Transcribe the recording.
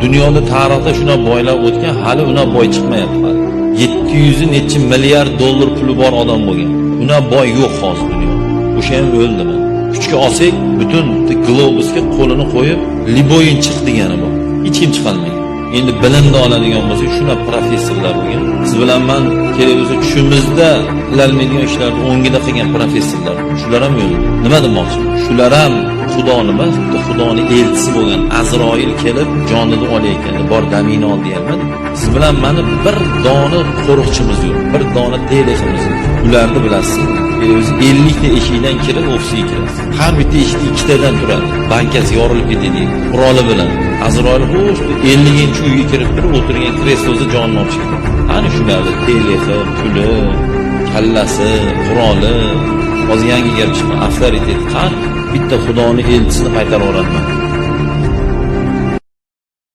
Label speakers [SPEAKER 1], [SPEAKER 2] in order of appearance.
[SPEAKER 1] Dunyoda, tarixda shunaqa boylar o'tgan, hali unaqa boy chiqmayapti hali. 700 nechi milliard dollar puli bor odam bo'lgan. Unaqa boy yo'q hozir dunyoda. O'sha ham o'ldi mana. Kuchga olsak, butun globusga qo'lini qo'yib, "Любой ing chiq" degani bor. Hech kim chiqolmaydi. Endi bilimni oladigan bo'lsak, shunaqa professorlar bo'lgan. Siz bilan man kerak bo'lsa tushimizda qilolmaydigan ishlarni o'ngida qilgan professorlar. Shular ham o'ldi. Nima demoqchiman? Shular ham Xudoni emas, Xudoni elchisi bo'lgan Azroil kelib jonini olayotganda, "Bor, damingni ol" deyolmadi. Siz bilan mani bir dona qo'riqchimiz yo'q, bir dona teleximiz yo'q. Ularni bilasiz. O'zi 50 ta eshikdan kirib ofisga kirasiz. Har bitta eshikda ikkitadan turadi. Bankasi yorilib ketadi quroli bilan. Azroil xo'sh 50-uyga kirib turib, o'tirgan kresloda jonini olib chiqadi. Ana shularni telexi, puli, kallasi, quroli. Hozir yangi gap chiqqan, avtoritet. Qani bitta Xudoni elchisini qaytarib yuboradi.